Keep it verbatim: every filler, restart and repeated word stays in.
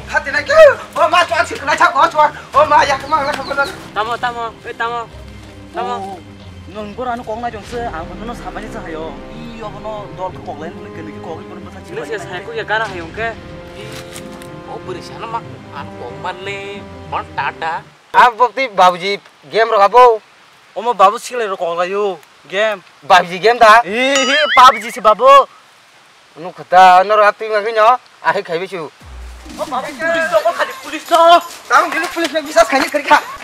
Hati na ke? O ma, chuan si khlai thak, o chuan. O ma, ya kma la kma la. Tamo, tamo, oi tamo. Tamo. Oh, nung boro ano kok nai jong se, ang bono samani sa hayo. I obono dol ko kok lai nung kene ki kok i bono bwsa. Nung se sai ko ya gara hayong ke. O bwrwi sana mak ano kok man le, mon tata. Abo ti babuji game rok abo. Omo babu sikle rok kok layo game. Babuji game da? Hi hi, PUBG se babu. Nukha da, norok atwi mangino, ahi khaibi su. O babu, police no, o khali police no. Tang gili police no bisas khaini kharikha.